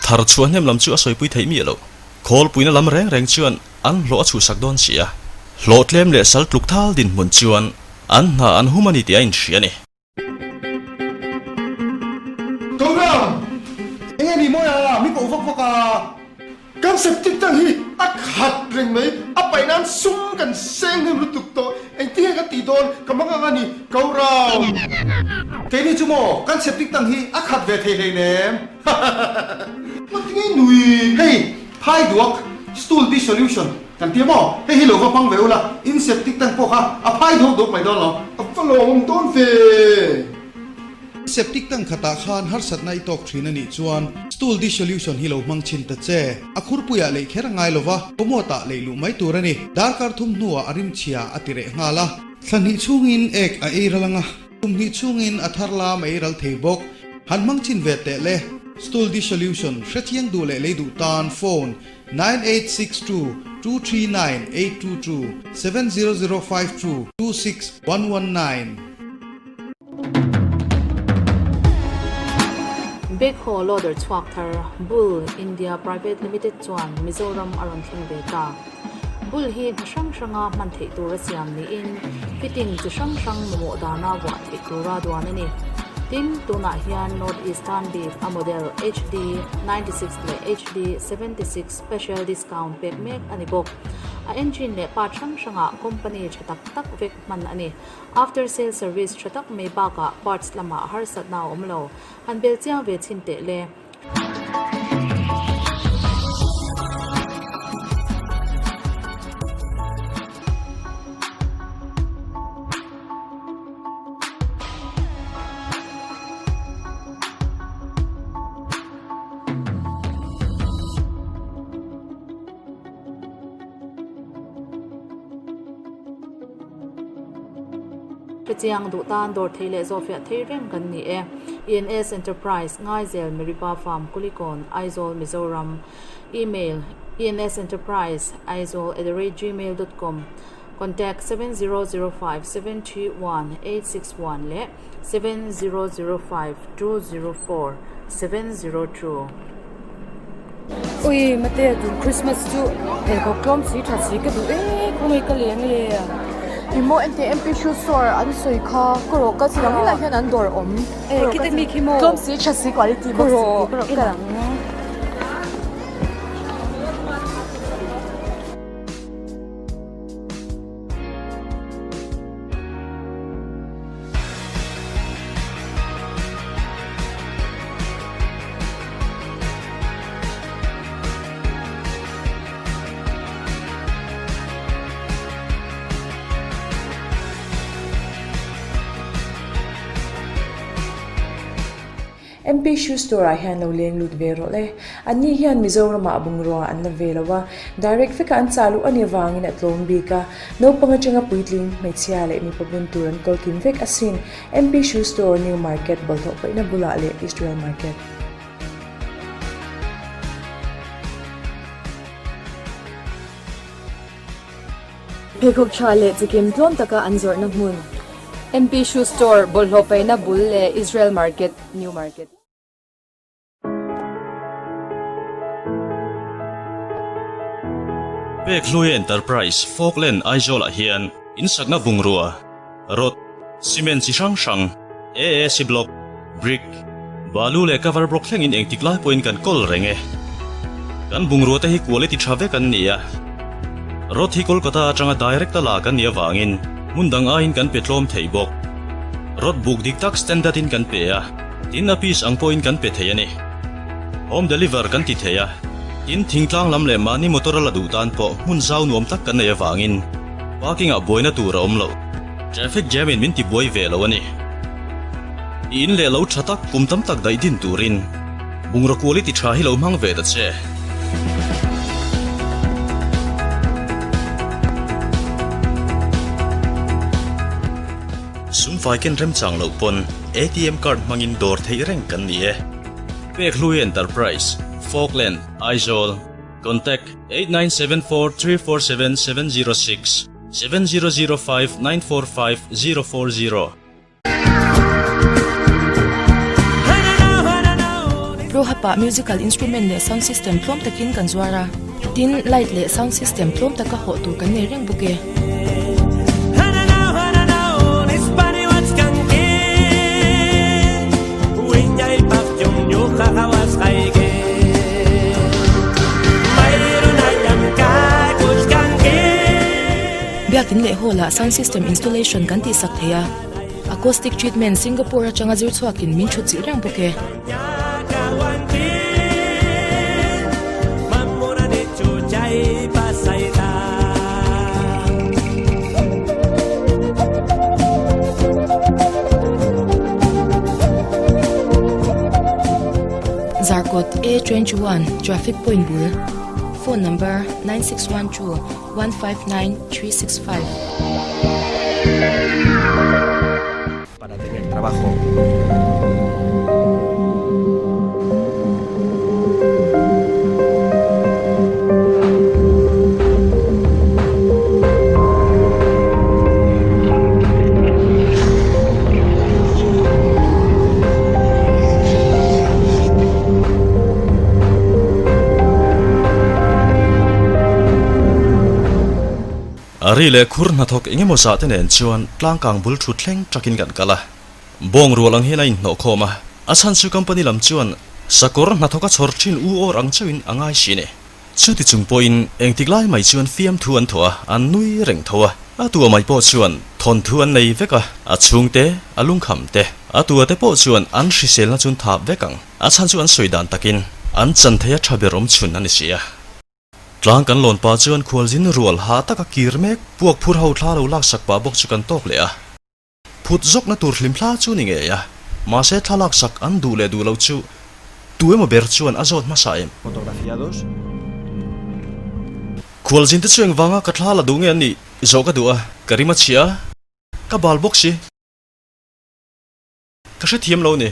thar chhuah hnem lam chu a sawipui theih miah lo. Khawlpuina lam reng reng chuan an hlawh a chhuhsak dawn si a. Hlawh tlem leh sal tluk thal dinhmun chuan an hna an hum a ni tih a inhria a ni. Program eng nge ni mawi a, mi koh vak vak a. Kan septic tank hi a khat reng mai, a paih nan sum kan seng hnem lutuk tawh, engtin nge kan tih dawn ka hmang ang a ni Kaurau. Keini chu maw kan septic tank hi a khat ve thei hleinem. Ngawt nge nui. Hei phai duak stool dissolution kan tia maw, hei hi lo va hmang ve ula, in septic tank pawh kha a phai duak duak mai dawn lo. A va lawmawm dawn ve. Septic tank khatah khan harsatna i tawk thin a nih chuan stool dissolution hi lo hmang chhin ta che. A khurpuiah lei kher a ngai lova, kawmawtah lei luh mai tur a ni. Darkar thum hnuah a rimchhia a ti reh nghal a. Thla hnih chhungin ek a ei ral ang a, kum hnih chhungin a thar lam a ei ral thei bawk. Han hmang chhin ve teh le. Stool dissolution hrethiang duh leh lei duh tan phone 9862 239 822 70052 26119. Backhoe loader chhuak thar Bull India Private Limited chuan Mizoram a rawn thleng ve ta. Bull hi hna hrang hranga hman theih tura siam niin fitting chi hrang hrang mamawh dana vuah theih tura duan a ni. Tin, tunah hian North East tan bik a model HD 96 leh HD 76 special discount pek mek a ni bawk. A engine leh part hrang hrangah company tha tak tak vek hman a ni. After sale service tha tak mai bakah parts lamah harsatna a awm lo. Han bel chiang ve chhin teh le. Hrechiang duh tan dawr thei leh zawhfiah thei reng kan ni e. ENS Enterprise, Ngaizel, Meriba Farm, Kulikawn, Aizawl, Mizoram. Email, ensenterprise aizawl at the rate gmail dot com Contact, 7005 731 861 leh 7005 204 702. Ui mate tun Christmas chu pheikhawk tlawm si tha si ka duh e khawnge ka leng le. I maw ente MP shoe store an sawi kha ka rawh ka chiang helai hian an dawr awm e kite mi khi maw tlawm si tha si quality bawk si ka rawh ka lang. MP Shoe Store ah hian lo leng lut ve rawh le. Anni hian Mizoramah bungrua an la ve lo a, direct veka an chah luh a nih avangin a tlawm bik a. Naupang atanga puitling, hmeichhia leh mipa bun tur an kawl kim vek asin. MP Shoe Store, New Market, bawlhhlawh paihna bulah leh Israel Market. Pheikhawk tha leh chikim tlawm taka an zawrhna hmun. MP Shoe Store, bawlhhlawh paihna bul leh Israel Market, New Market. Pek Hluia Enterprise, Falkland, Aizawl-ah hian insakna bungrua, rod, cement chi hrang hrang, AAC block, brick, balu leh cover block thlengin engtik lai pawhin kan kawl reng e. Kan bungrua te hi quality tha vek an ni a. Rod hi Kolkata atanga direct a la kan nih avangin hmun dang aiin kan pe tlawm thei bawk. Rod buk dik tak standard in kan pe a. Tin a piece ang pawhin kan pe thei a ni. Home deliver kan ti thei a, tin thingtlang lam leh mahni motor a la duh tan pawh hmun zau nuam tak kan nei avangin parking ah buaina tur a awm lo. Traffic jam in min ti buai ve lo a ni. I in leh lo tha tak kum tam tak daih din turin bungraw quality tha hi lo hmang ve ta che. Sumfai ken remchang loh pawn ATM card hmangin dawr theih reng kan ni e. Pek Hlui Enterprise, Falkland, Aizawl, Contact, 8974 706 7005 945 040. Rohapa musical instrument leh sound system tlawm takin kan zuar a, tin light leh sound system tlawm taka hawh tur kan nei reng bawk e. Biakin leh hall ah sound system installation kan tihsak thei a, acoustic treatment Singapore atanga zir chhuakin min thut chilh reng bawk e. Zarkawt A21 Traffic Point bul Phone number 9612 159 365. Para tener trabajo. Ari leh khur hnathawk eng emaw zah te nen chuan tlangkang bul thut thleng takin kan kal a. Bawng rual ang hian a inhnawh khawm a, a chhan chu company lam chuan sakawr hnathawk a chhawr thin u awr ang chauhin a ngai si ni. Chuti chung pawhin engtik lai mai chuan fiamthu an thawh a, an nui reng tho a. A tua mai pawh chuan thawnthu an nei vek a, a chhungte, a lungkham te, a tua te pawh chuan an hriselna chu an thap vek ang. A chhan chu an sawi dan takin an chan thei a tha ber awm chhun a ni si a. Tlang kan lawn pah chuan khualzin rual hah taka kir mek puak phur ho thla lo laksak pah bawk chu kan tawk leh a. Phut zawkna tur hlim thla chu ni ngei a, mahse thlalak sak an duh leh duh lo chu tu emaw ber chuan a zawt hmasa em? Khualzin te chu engvanga ka thla la duh nge an nih zawh ka duh a, ka rim a chhia a, ka bal bawk si. Ka hrethiam lo ni.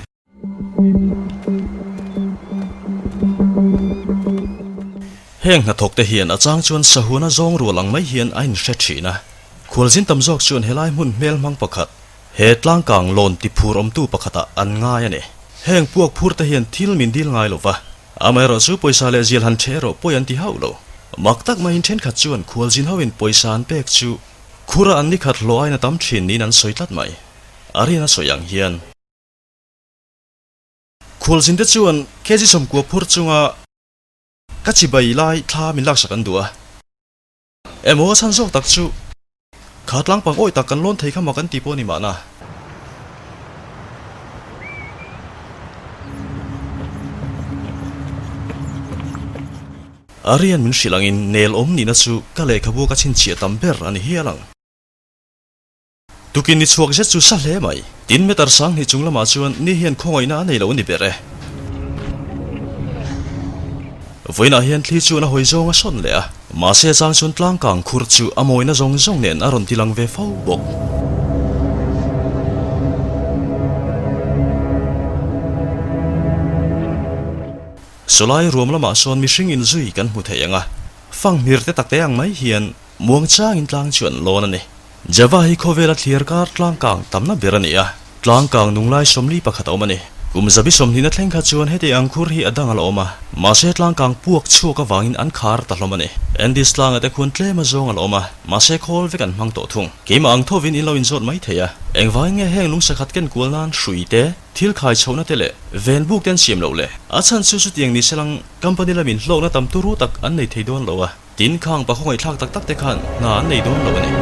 Heng hnathawk te hian a chang chuan sahuana zawng rual ang mai hian a inhre thin a. Khualzin tam zawk chuan helai hmun hmel hmang pakhat, he tlangkang lawn ti phur awmtu pakhatah an ngai a ni. Heng puak phur te hian thil min dil ngai lo va, amaherawh chu pawisa leh zial han ṭheh erawh pawi an ti hauh lo. Mak tak maiin ṭhenkhat chuan khualzin hoin pawisa an pek chu khura an nikhat hlawh aiin a tam ṭhin niin an sawi tlat mai. A rian a sawi ang hian. Khualzin te chuan kg 90 phur chunga ka chibai lai thla min laksak an duh a. Emaw a chhan zawk tak chu kha tlangpang awih tak kan lawn thei kha mak an ti pawh a ni mahna. A rian min hrilh angin nel awm nihna chu ka lehkhabu ka chhinchhiah tam ber a ni hial ang. Tukin ni chhuak zet chu sa hle mai. Tin meter 2000 chung lamah chuan ni hian khawngaihna a nei lo a ni ber e. Vawiinah hian thli chuan a hawi zawng a sawn leh a, mahse chang chuan tlangkang khur chu a mawina zawng zawng nen a rawn ti lang ve fo bawk. Sawlai ruam lamah sawn mihring inzui kan hmu thei ang a, fanghmir te takte ang mai hian Muangchangin tlang chu an lawn a ni. Java hi khawvela thlir kar tlangkang tamna ber a ni a, tlangkang nunglai 41 a awm a ni. Kum zabi sawmhnihna thleng kha chuan heti ang khur hi a dang a la awm a, mahse tlangkang puak chhuak avangin an khar ta hlawm a ni. Andes tlanga te khuan tlem a zawng a la awm a, mahse khawl vek an hmang tawh thung. Keimah ang thovin in lo inzawt mai thei a, engvangin nge heng lung sakhat ken kual nan hrui te, thil khai chhohna te leh ven buk te an siam loh le? A chhan chu chutiang ni selang company lamin hlawkna tam turu tak an nei thei dawn lo a. Tin, khang pa khawngaihthlak tak tak te khan hna an nei dawn lo a ni.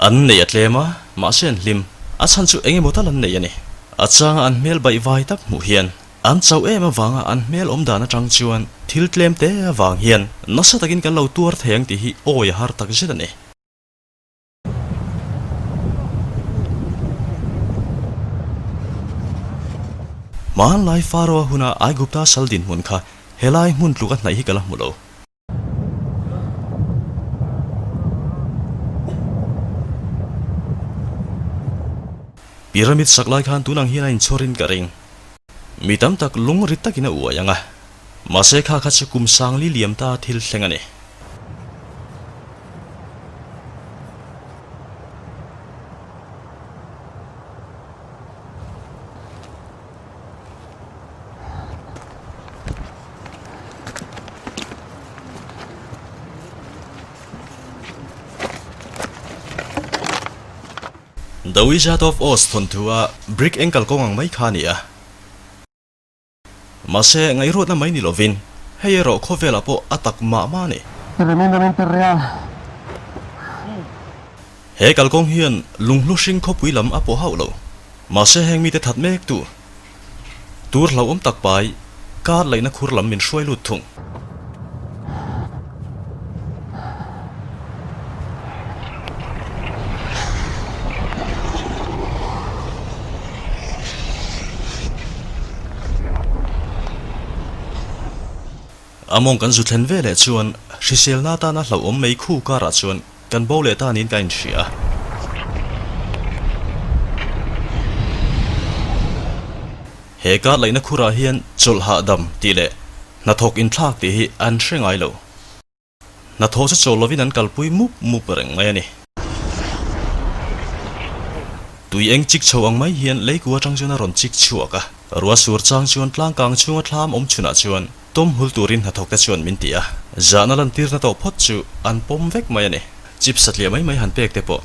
An nei a tlem a, mahse an hlim. A chhan chu eng emaw tal an nei a ni. A changa an hmel baih vai tak hmuh hian an chauh em avanga an hmel awm dan atang chuan thil tlem te avang hian nasa takin kan lo tuar thei ang tih hi awi a har tak zet a ni. Hmanlai Pharaoh-a huna Aigupta sal dinhmun kha helai hmun tluka hnaih hi ka la hmu lo. Pyramid sak lai khan tunang hian a inchhawrin ka ring. Mi tam tak lung rit takin a uai ang a, mahse kha kha chu kum sangli liam ta thil thleng a ni. The Wizard of Oz thawnthu a brick eng kalkawng ang mai kha a ni a. Mahse, ngaihruatna mai ni lovin, hei erawh khawvelah pawh a tak mah mah a ni. Tremendamente real. He kalkawng hian lunghlu hring khawpui lam a pawh hauh lo. Mahse, heng mite that mek tu tur hlauhawm tak pai kar laihna khur lam min hruai lut thung. A mawng kan zu thlen ve leh chuan hriselna atana hlauhawm mai khu karah chuan kan bo leh ta niin ka inhria a. He kar laihna khurah hian chawlh hahdam tih leh hnathawk inthlak tih hi an hre ngai lo. Hnathawh chu chawl lovin an kalpui mup mup reng mai a ni. Tui eng chik chho ang mai hian leikua atang chuan a rawn chik chhuak a, ruah sur chang chuan tlangkang chhunga thlam awm chhunah chuan. Tawm hul turin hnathawk te chuan min ti a, zahna lantirna tawh phawt chu an pawm vek mai a ni. Chip satliah mai mai han pek te pawh.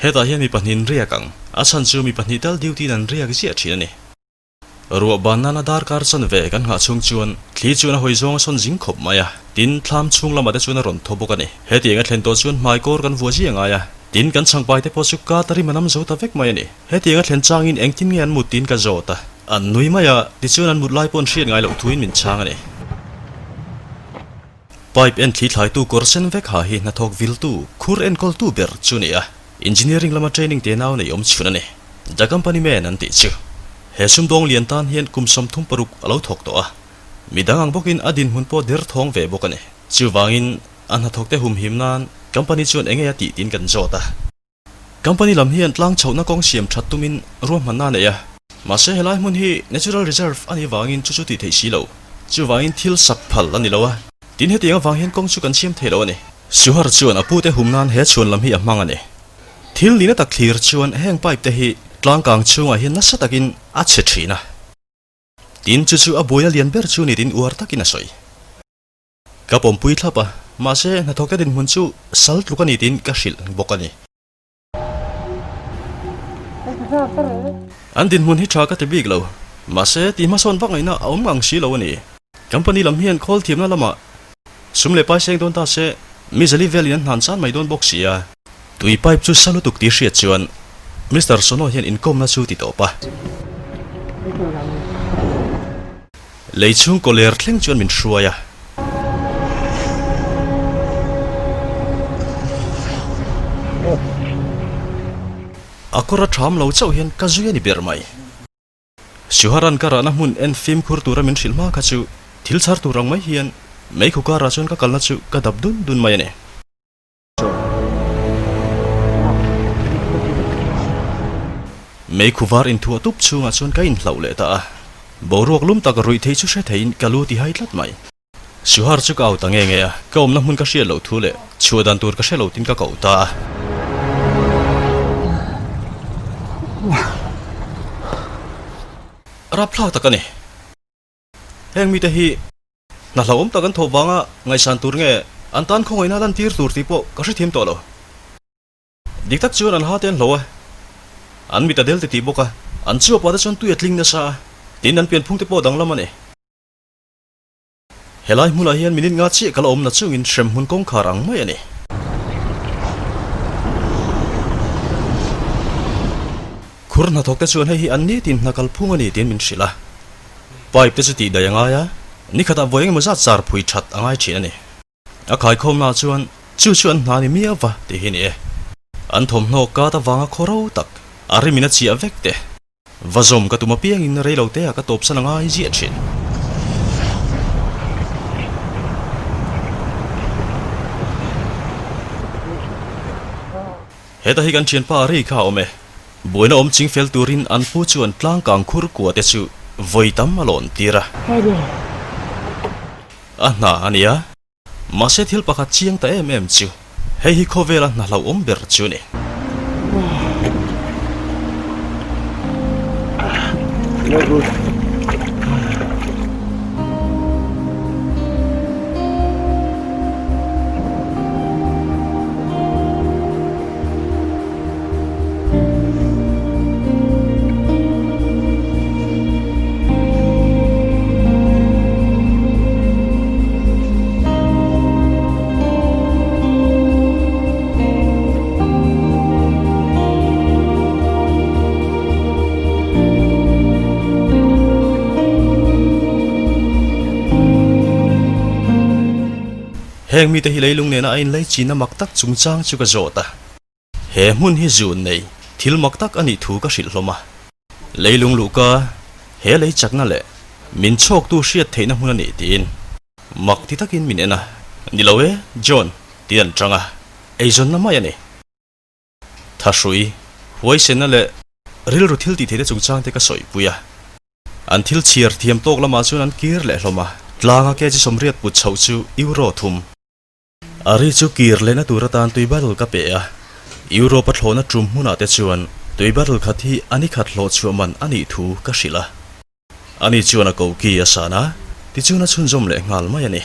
Hetah hian mi pahnihin riak ang, a chhan chu mi pahnih tal duty in an riak ziah thin a ni. Ruah ban nana darkar chanve kan nghah chhung chuan thli chuan a hawi zawng a sawn zing khawp mai a, tin thlam chhung lamah te chuan a rawn thaw bawk a ni. Hetiang a thlen tawh chuan hmai kawr kan vuah ziah ngai a, tin kan chhangpai te pawh chu ka ta rim a nam zo ta vek mai a ni. Hetiang a thlen changin engtin nge an mut tiin ka zawt a, an nui mai a, tichuan an mut lai pawh an hriat ngai loh thuin min chhang a ni. Pipe en thli thlaitu kawr sen vek ha hi hnathawk viltu, khur enkawltu ber chu ni a, engineering lama training te nau nei awm chhun a ni. The Company Man an tih chu. He sumdawng lian tan hian kum 36 a lo thawk tawh a, midang ang bawkin a dinhmun pawh derthawng ve bawk a ni. Chuvangin a hnathawkte humhim nan company chuan enge a tih tiin kan zawt a. Company lam hian tlang chhohna kawng siam that tumin ruahmanna a nei a. Mahse helai hmun hi natural reserve a nih vangin chu chu tih theih si lo. Chuvangin thil sak phal a ni lo a. Tin hetiang avang hian kawng chu kan siam thei lo a ni. Suhar chuan a pute hum nan he chhuan lam hi a hmang a ni. Thil nihna tak thlir chuan heng pipe te hi tlang kang chhungah hian nasa takin a chhe thin a. Tin chu chu a buaina lian ber chu ni tin uar takin a sawi. Ka pawmpui thlap a, mahse hnathawkte dinhmun chu sal tluk a ni tiin ka hrilh bawk a ni. An dinhmun hi tha ka ti bik lo, mahse tih hmasawn vak ngaihna a awm ngang si lo a ni. Company lam hian khawl thiamna lamah sum leh pai seng dawn ta se, mi zali velin an hnan chan mai dawn bawk si a. Tui pipe chu sa lutuk tih hriat chuan Mister Sono hian inkawmna chu ti tawp a. Lei chhungkaw ler thleng chuan min hruai a. A kawr a ṭham lo chauh hian ka zui a ni ber mai. Suharan ka rahna hmun en fimkhur tura min hrilh hma kha chu thil chhar tur ang mai hian meikhu karah chuan ka kalna chu ka dap dun dun mai a ni. Meikhu var inthuah tup chhungah chuan ka inhlauh leh ta a, boruak lum tak ruih thei chu hre theiin ka lu ti hai tlat mai. Suhar chu ka au ta nge nge a, ka awmna hmun ka hriat loh thu leh chhuah dan tur ka hre lo tin ka koh ta a. Rapthlak tak a ni. Heng mite hi hna hlauhawm tak an thawh vanga ngaihsan tur nge an tan khawngaihna lan tir tur tih pawh ka hrethiam tawh lo. Dik tak chuan an ha te an hlo a, an mit a del titih bawk a, an chuapah te chuan tui a tling nasa a, tin an pianphung te pawh danglam a ni. Helai hmunah hian minute nga chiah ka la awm na chungin hremhmun kawngkhar ang mai a ni. Khur hnathawk te chuan hei hi an nitin hna kalphung a ni tiin min hrilh a. Pipe te chu tih daih a ngai a, nikhatah vawi engemaw zat char phui that a ngai thin a ni. A khaikhawmnaah chuan chu chu an hna ni miau va tih hi ni e. An thawmhnaw kat avanga khaw ro tak a rimin a chiah vek te. Va zawm ka tum apiangin rei lo te ah ka tawpsan a ngai ziah thin. Heta hi kan thianpa a ri kha a awm e. Buaina awm ching fel turin an pu chuan tlangkang khur kua te chu vawi tam a lawn tir a. A hna a nia. Mahse thil pakhat chiang ta em em chu hei hi khawvela hna hlauhawm ber chu a ni. Heng mite hi leilung nena a inlei chinna mak tak chungchang chu ka zawt a. He hmun hi zun nei thil mak tak a nih thu ka hrilh hlawm a. Leilung luhka he lei chakna leh min chhawktu hriat theihna hmun a nih tiin mak ti takin min en a. Ni lo e, John, tiin an chang a, eizawnna mai a ni. Thahrui, huaisenna leh rilru thil tih theihte chungchang te ka sawipui a. An thil chhiar thiam tawk lamah chuan an kir leh hlawm a, tlanga kg 80 put chhoh chu euro thum. A ri chu kir lehna tur atan tui bottle ka pe a, Europe a thlawhna tum hmunah te chuan tui bottle khat hi a ni khat hlawh chhuah man a nih thu ka hrilh a. Ani chuan a koh ki a san a, Tichuan a chhunzawm leh nghal mai a ni.